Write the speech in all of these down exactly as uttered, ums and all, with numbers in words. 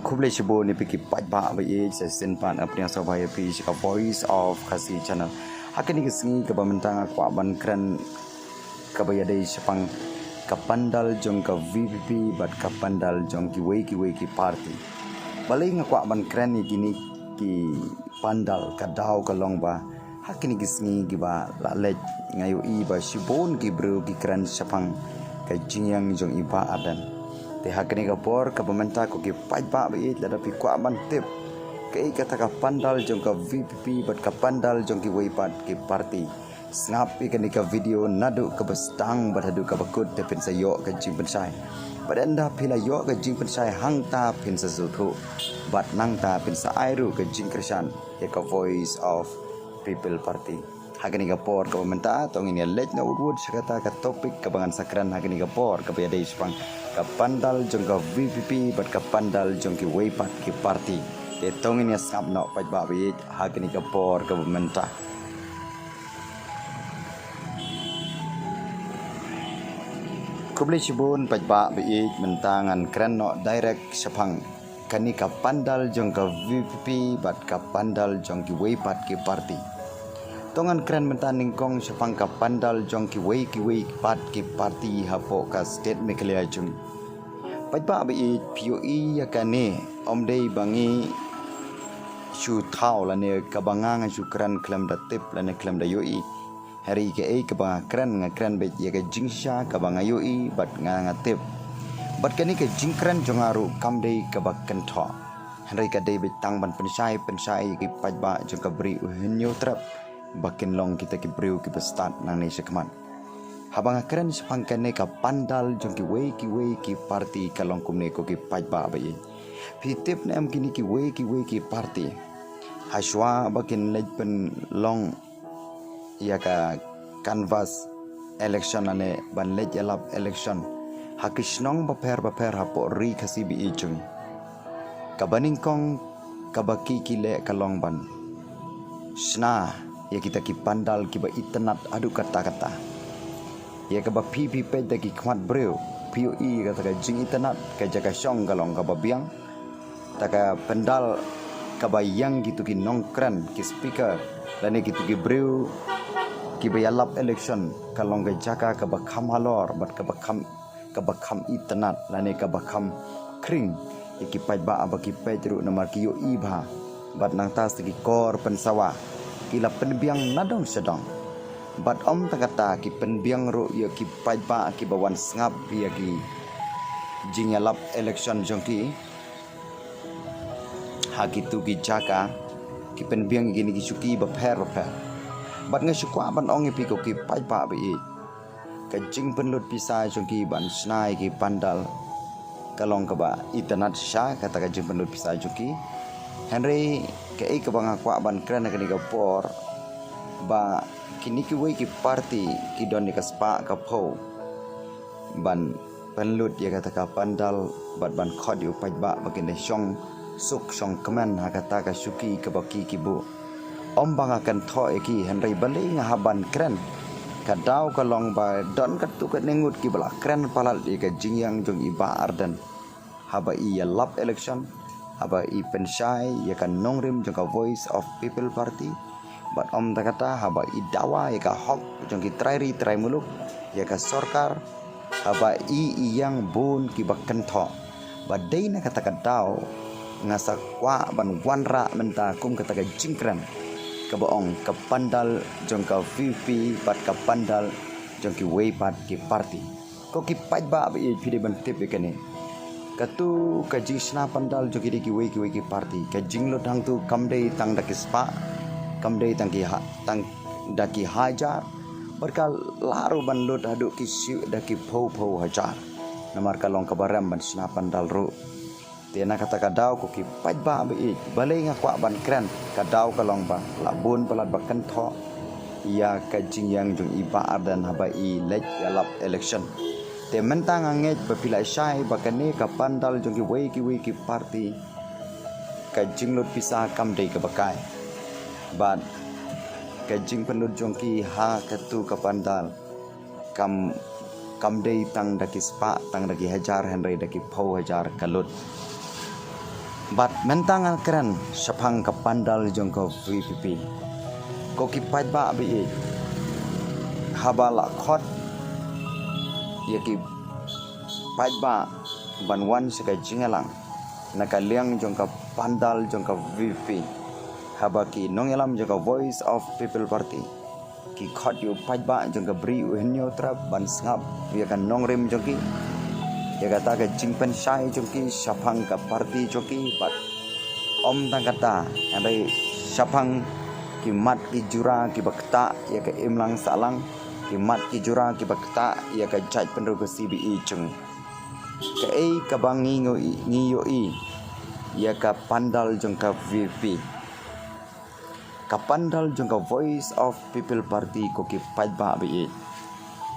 Khublei shibun ïa phi ki paidbah ba ïeit, sa shisien pat nga pdiang sngewbha ïa phi sha ka Voice of Khasi Channel. Ha kane ka sngi kaba mynta nga kwah ban kren kaba ïadei shaphang ka pandal jong ka V P P bad ka pandal jong kiwei kiwei ki party. Balei nga kwah ban kren ïa kine ki pandal, ka daw ka long ba ha kine ki sngi kiba la leit nga ïohi ba shibun ki briew ki kren shaphang ka jingïeng jong i Bah Ardent. Te ha kane ka por kaba mynta, ko ki paidbah ba ïeit, lada phi kwah ban tip kaei kata ka pandal jong ka V P P bad ka pandal jong kiwei pat ki party, sngap ïa kane ka video naduh kaba sdang bad haduh kaba kut, te phin sa ïoh ka jingpynshai. Bad ynda phi la ïoh ka jingpynshai, hangta phin sa sngewthuh bad nangta phin sa ai ruh ka jingkyrshan ïa ka Voice of People Party. Ha kane ka por kaba mynta, to ngin ïa leit noh wut wut sha kata ka topic kaba ngan sa kren ha kane ka por, kaba ïadei shaphang ka pandal jong ka V P P bad ka pandal jong kiwei pat ki party. Te to ngin ïa sngap noh paidbah ba ïeit ha kane ka por kaba mynta. Khublei shibun paidbah ba ïeit, mynta ngan kren noh direct shaphang kane ka pandal jong ka V P P bad ka pandal jong kiwei pat ki party. To ngan kren mynta nyngkong shaphang ka pandal jong kiwei kiwei pat ki party hapoh ka state Meghalaya jong. Paidbah ba ïeit, phi ïohi ïa kane, ym dei ba ngi shu thaw lane kaba nga nga shu kren khlem da tip lane khlem da ïohi. Hynrei kaei kaba nga kren, nga kren beit ïa ka jingshisha kaba nga ïohi bad nga nga tip. Bad kane ka jingkren jong nga ruh kam dei kaba kynthoh, hynrei ka dei beit tang ban pynshai pynshai ïa ki paidbah jong ka Bri u Hynñiewtrep ba kin long kita ki briew kiba stad nangne shakhmat. Haba nga kren shaphang kane ka pandal jong kiwei kiwei ki party, ka long kumne ko ki paidbah ba ïeit. Phi tip ne em kine kiwei kiwei ki party, hashwa ba kin leit pynlong ïa ka canvass election lane ban leit ïalap election ha ki shnong bapher bapher hapoh Ri Khasi ba ïeit jong ngi, kaba nyngkong kaba ki ki leh ka long ban shna ïa kita ki pandal kiba itynnat haduh katta katta. Ïa kaba phi phi peit da ki khmat briew, phi ïohi ïa kata ka jingitynnat, ka jaka shong ka long kaba biang. Ta ka pandal kaba ïeng kito ki nongkren, ki speaker, lane kito ki briew kiba ïalap election, ka long ka jaka kaba kham halor bad kaba kham, kaba kham itynnat lane kaba kham khring ïa ki paidbah ba ki peit ruh, namar ki ïohi bha. Bad nangta sa ki kor pynsawa ki la pynbiang nadong shadong. Bad ym tang kata, ki pynbiang ruh ïa ki paidbah kiba wan sngap ïa ki jingïalap election jong ki ha kito ki jaka, ki pynbiang ïa kine ki shuki bapher bapher. Bad nga shu kwah ban ong ïa phi ko ki paidbah ba ïeit, ka jingpynlut pisa jong ki ban shna ïa ki pandal ka long kaba itynnat shisha, kata ka jingpynlut pisa jong ki. Hynrei kaei kaba nga kwah ban kren ha kane ka por, ba kine kiwei ki party ki don ïa ka spah ka phew ban pynlut ïa kata ka pandal bad ban khot ïa u paidbah ba kin da shong suk shong kmen ha kata ka shuki kaba ki ki buh. Ym ba nga kynthoh ïa ki, hynrei balei nga hap ban kren? Ka daw ka long ba don katto katne ngut kiba la kren palat ïa ka jingïeng jong i Bah Ardent haba i ïalap election, haba i pynshai ïa ka nongrim jong ka Voice of People Party. Bad ym tang kata, haba i dawa ïa ka hok jong ki trai ri trai muluk, ïa ka sorkar, haba i ïeng bun kiba kynthoh. Bad dei na kata ka daw nga sa kwah ban wanrah mynta kum kata ka jingkren kaba ong ka pandal jong ka V P P bad ka pandal jong kiwei pat ki party. Ko ki paidbah ba ïeit, phi dei ban tip ïa kane. Kato ka jingshna pandal jong kine kiwei kiwei ki party, ka jinglut hangto kam dei tang da ki spah, kam dei tang ki ha, tang da ki hajar, bad ka lah ruh ban lut haduh ki shu da ki phew phew hajar. Namar ka long kaba rem ban shna pandal ruh. Te na kata ka daw ko ki paidbah ba ïeit, balei nga kwah ban kren, ka daw ka long ba la bun palat ba kynthoh ïa ka jingïeng jong i Bah Ardent haba i leit ïalap election. Te mynta nga ngeit ba phi la shai ba kane ka pandal jong kiwei kiwei ki party, ka jinglut pisa kam dei kaba kai. Bad ka jingpynlut jong ki ha kato ka pandal kam, kam dei tang da ki spah, tang da ki hajar, hynrei da ki phew hajar ka lut. Bad mynta ngan kren shaphang ka pandal jong ka VPP. Ko ki paidbah ba ïeit, haba la khot ïa ki paidbah ban wan sha ka jingïalang na ka liang jong ka pandal jong ka VPP, haba ki nongïalam jong ka Voice of People Party ki khot ïa u paidbah jong ka Bri u Hynñiewtrep ban sngap ïa ka nongrim jong ki, ïa kata ka jingpynshai jong ki shaphang ka party jong ki. Bad ym tang kata, hynrei shaphang ki mat ki jura kiba ktah ïa ka imlang sahlang, ki mat ki jura kiba ktah ïa ka jaitbynriew ka CBE jong ngi. Kaei kaba ngi ïohi, ngi ïohi ïa ka pandal jong ka VPP, ka pandal jong ka Voice of People Party, ko ki paidbah ba ïeit.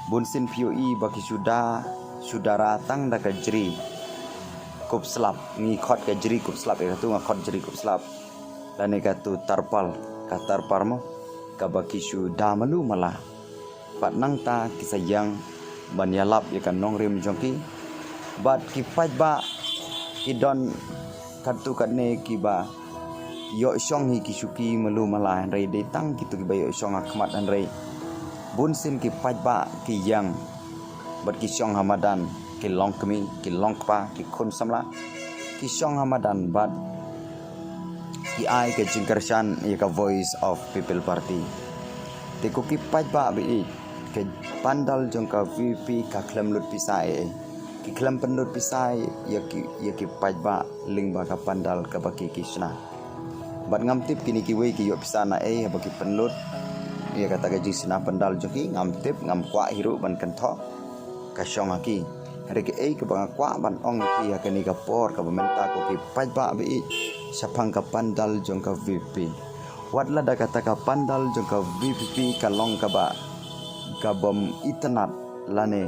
Bunsien phi ïohi ba ki shu da, shu da rah tang da ka jri kup slap. Ngi khot ka jri kup slap, ïa katu nga khot jri kup slap, lane katu tarpal, ka tarpal mo, kaba ki shu da malu mala. Bad nangta ki sa ïeng ban ïalap ïa ka nongrim jong ki. Bad ki paidbah ki don katto katne kiba ïoh shong hi ki shuki malu mala, hynrei dei tang kito kiba ïoh shong ha khmat, hynrei bunsien ki paidbah ki ïeng bad ki shong ha madan, ki longkmie, ki longkpa, ki khun samla, ki shong ha madan bad ki ai ka jingkyrshan ïa ka Voice of People Party. Te ko ki paidbah ba ïeit, ka pandal jong ka VPP ka khlem lut pisa ei ei. Ki khlem pynlut pisa ïa ki, ïa ki paidbah lyngba ka pandal kaba ki, ki shna. Bad ngam tip kine kiwei ki ïoh pisa na ei haba ki pynlut ïa kata ka jingshna pandal jong ki, ngam tip, ngam kwah hi ruh ban kynthoh. Ka shong ha ki. Hynrei kaei kaba nga kwah ban ong ïa phi ha kane ka por kaba mynta, ko ki paidbah ba ïeit, shaphang ka pandal jong ka VPP. Wat lada kata ka pandal jong ka VPP ka long kaba, kabym itynnad lane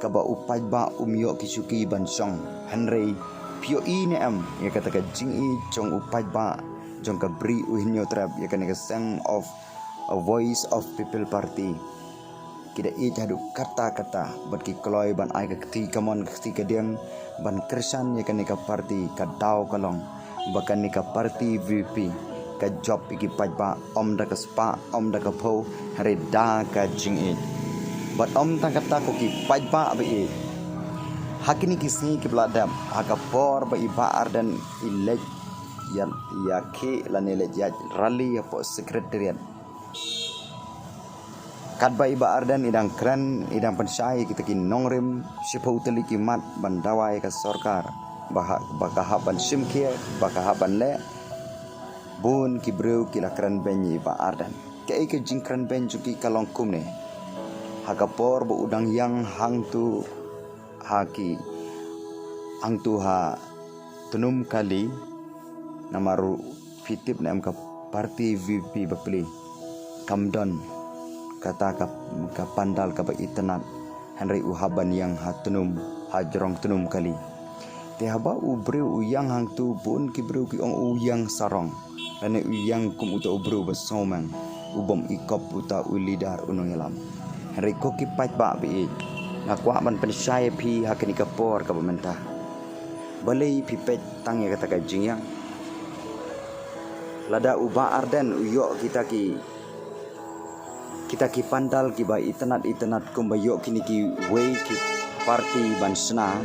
kaba u paidbah um ïoh ki shuki ban shong, hynrei phi ïohi ne em ïa kata ka jingïeit jong u paidbah jong ka Bri u Hynñiewtrep ïa kane ka seng of a Voice of People Party. Ki da ïeit haduh katta katta bad ki kloi ban ai ka kti kamon ka kti kadiang ban kyrshan ïa kane ka party. Ka daw ka long ba kane ka party VPP ka jop ïa ki paidbah, ym da ka spah, ym da ka phew, hynrei da ka jingïeit. Bad ym tang kata, ko ki paidbah ba ïeit, ha kine ki sngi kiba la dep, ha ka por ba i Bah Ardent i leit ïa, ïakhih lane leit ïaid rally hapoh Secretariat, katba i Bah Ardent i dang kren, i dang pynshai ïa kita ki nongrim, shiphew tylli ki mat ban dawa ïa ka sorkar ba ha, ba ka hap ban shim khia, ba ka hap ban leh, bun ki briew ki la kren beiñ ïa i Bah Ardent. Kaei ka jingkren beiñ jong ki? Ka long kumne: ha ka por ba u dang ïeng hangtu ha ki, hangtu ha Tnum Kali, namar ruh phi tip ne em, ka party VPP bapli kam don kata ka, ka pandal kaba itynnad, hynrei u hap ban ïeng ha Tnum, ha jrong Tnum Kali. Te haba u briew u ïeng hangtu, bun ki briew ki ong u ïeng sarong, lane u ïeng kum uta u briew ba sngewmeng, u bym ikop, uta u leader, u nongïalam. Hynrei ko ki paidbah ba ïeit, nga kwah ban pynshai ïa phi ha kane ka por kaba mynta. Balei phi peit tang ïa kata ka jingïeng? Lada u Bah Ardent u ïoh kita ki, kita ki pandal kiba itynnad itynnad kumba ïoh kine kiwei ki party ban shna,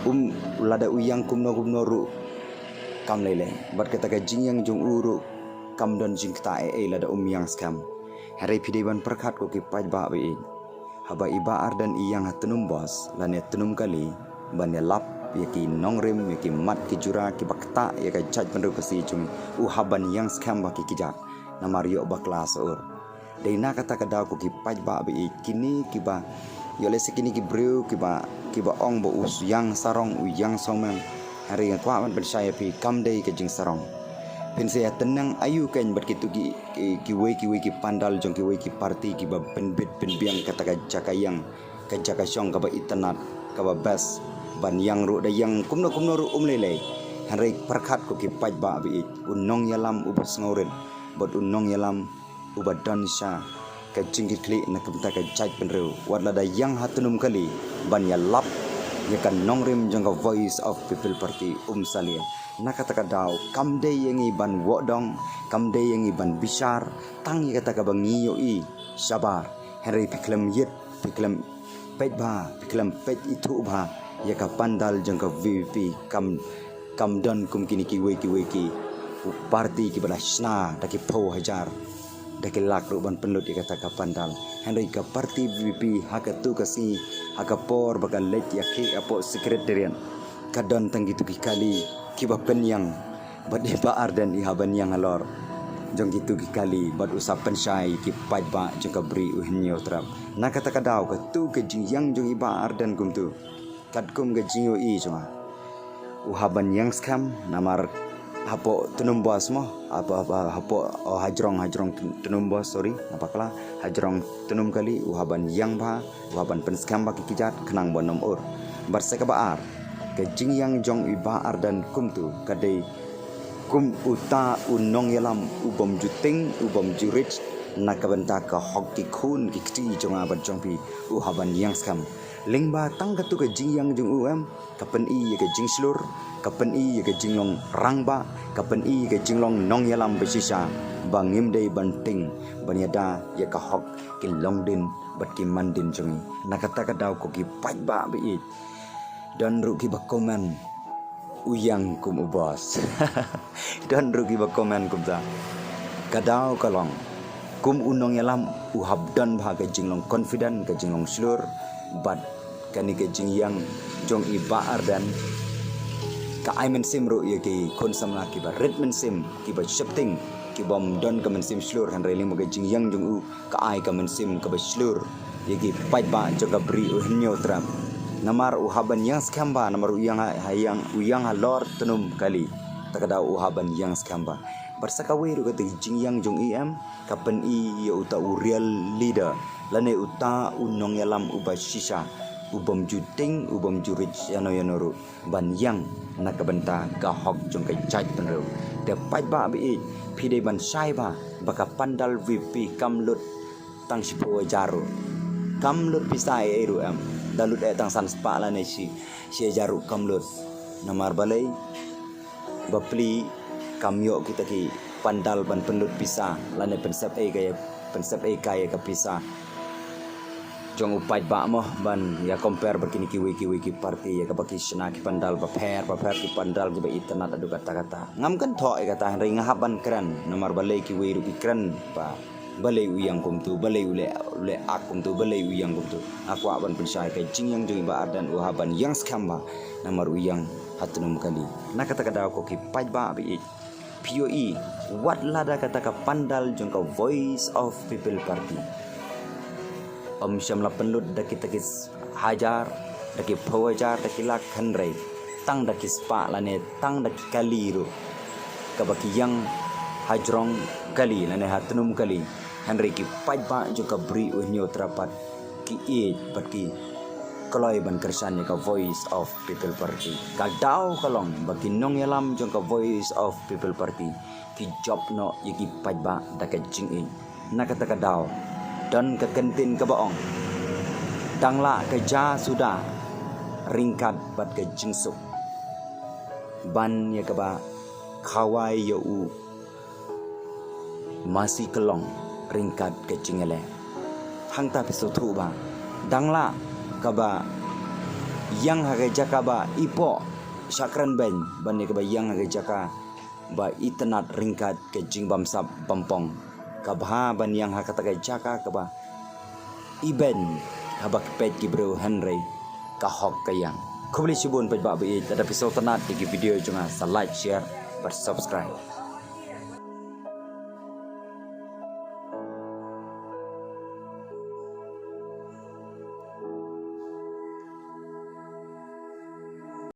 um, lada u ïeng kumno kumno ruh kam lei lei. Bad kata ka jingïeng jong u ruh kam don jingktah ei ei lada um ïeng skhem. Hynrei phi dei ban pyrkhat, ko ki paidbah ba ïeit, haba i Bah Ardent i ïeng ha Tnum Bos lane Tnum Kali ban ïalap ïa ki nongrim, ïa ki mat ki jura kiba ktah ïa ka jaitbynriew Khasi jong ngi, u hap ban ïeng skhem ba ki kjat, namar ïoh bakla sa ur. Dei na kata ka daw, ko ki paidbah ba ïeit, kine kiba, ïoh lehse kine ki briew kiba, kiba ong ba u ïeng sarong, u ïeng sngewmeng, hynrei nga kwah ban pynshai ïa phi, kam dei ka jingsarong. Phin sa ïa tngen aïu keiñ bad kitu ki, ki, kiwei kiwei ki pandal jong kiwei ki party kiba pynbit pynbiang kata ka jaka ïeng, ka jaka shong kaba itynnad, kaba best, ban ïeng ruh da ïeng kumno kumno ruh um lei lei. Hynrei pyrkhat, ko ki paidbah ba ïeit, u nongïalam uba sngewrit bad u nongïalam uba don sha ka jingkitkhlieh na ka bynta ka jaitbynriew, wat lada ïeng ha Tnum Kali ban ïalap ïa ka nongrim jong ka Voice of People Party, um salia. Na kata ka daw, kam dei ïa ngi ban wad dong, kam dei ïa ngi ban bishar tang ïa kata kaba ngi ïohi shabar. Hynrei phi khlem ïit, phi khlem peit bha, phi khlem peit ithuh bha ïa ka pandal jong ka VPP. Kam, kam don kum kine kiwei kiwei ki parti kiba la shna da ki phew hajar, da ki lak ruh ban pynlut ïa kata ka pandal. Hynrei ka parti VPP ha katu ka sngi, ha ka por ba ka leit ïakhih hapoh secretariat, ka don tang kitu ki kali kiba pynïang bad i Bah Ardent i hap ban ïang halor jong kitu ki kali bad u sa pynshai ki paidbah jong ka Bri u Hynñiewtrep. Na kata ka daw, katu ka jingïang jong i Bah Ardent kumtu, katkum ka jingïohi jong nga, u hap ban ïang skhem, namar hapoh Tnum Bos mo, hapoh, hapoh, hapoh, oh, hajrong, hajrong Tnum Bos, sorry, nga bakla, hajrong Tnum Kali, u hap ban ïang bha, u hap ban pynskhem bha ki kjat khnang ban ym ur. Bad sa kaba ar, ka jingïang jong i Bah Ardent kumtu ka dei kum uta u nongïalam u bym ju tieng, u bym ju rit na ka bynta ka hok ki khun ki kti jong nga bad jong phi, u hap ban ïang skhem. Lyngba tang katu ka jingïang jong u em, ka pyni ïa ka jingshlur, ka pyni ïa ka jinglong rangbah, ka pyni ïa ka jinglong nongïalam ba shisha, ba ngim dei ban tieng ban ïada ïa ka hok ki longdien bad ki mandien jong ngi. Na kata ka daw, ko ki paidbah ba ïeit, don ruh kiba comment, u ïang kum u Bos. Don ruh kiba comment kumta. Ka daw ka long, kum u nongïalam u hap don bha ka jinglong confident, ka jinglong shlur, bad kane ka jingïang jong i Bah Ardent ka ai mynsiem ruh ïa ki khun samla kiba rit mynsiem, kiba sheptieng, ki bym don ka mynsiem shlur, hynrei lyngba ka jingïang jong u ka ai ka mynsiem kaba shlur ïa ki paidbah jong ka Bri u Hynñiewtrep. Namar u hap ban ïang skhem bha, namar u ïang ha, ha ïang, u ïang halor Tnum Kali. Ta ka daw u hap ban ïang skhem bha. Bad sa kawei ruh kata ka jingïang jong i em, ka pyni ïa uta u real leader, lane uta u nongïalam uba shisha, u bym ju tieng, u bym ju rit ïano ïano ruh ban ïang na ka bynta ka hok jong ka jaitbynriew. Te paidbah ba ïeit, phi dei ban shai bha ba ka pandal VPP kam lut tang shiphew hajar ruh. Kam lut pisa ei ei ruh em. Da lut eh tang san spah lane shi, shi hajar ruh kam lut. Namar balei? Bapli kam ïoh kita ki pandal ban pynlut pisa lane pynsep ei ka ïa, pynsep ei ka ïa ka pisa jong u paidbah mo, ban ïa compare bad kine kiwei kiwei ki parti ïa kaba ki shna ki pandal bapher bapher, ki pandal kiba itynnad haduh katta katta. Ngam kynthoh ïa kata, hynrei nga hap ban kren namar balei kiwei ruh ki kren ba balei u ïang kumtu, balei u leh, u leh ak kumtu, balei u ïang kumtu. Nga kwah ban pynshai, ka jingïang jong i Bah Ardent u hap ban ïang skhem bha namar u ïang ha Tnum Kali. Na kata ka daw, ko ki paidbah ba ïeit, phi ïohi, wat lada kata ka pandal jong ka Voice of People Party ym shym la pynlut da kita ki hajar, da ki phew hajar, da ki lak, hynrei tang da ki spah lane tang da ki kali ruh kaba ki ïang hajrong kali lane ha Tnum Kali, hynrei ki paidbah jong ka Bri u Hynñiewtrep pat ki ïeit bad ki kloi ban kyrshan ïa ka Voice of People Party. Ka daw ka long ba ki nongïalam jong ka Voice of People Party ki jop noh ïa ki paidbah da ka jingïeit. Na kata ka daw, don ka kyntien kaba ong, dang lah ka ja suda ryngkat bad ka jingsuk, ban ïa kaba khawai ïa u masi ka long ryngkat ka jingïaleh. Hangta phi sngewthuh ba dang lah kaba ïang ha ka jaka ba ipoh shakren beiñ, ban ïa kaba ïang ha ka jaka ba itynnad ryngkat ka jingbamsap bampong. Ka bha ban ïang ha kata ka jaka kaba ibeiñ haba ki peit ki briew, hynrei ka hok ka ïang. Khublei shibun paidbah ba ïeit, lada phi sngewtynnad ïa ki video jong nga, sa like, share bad subscribe.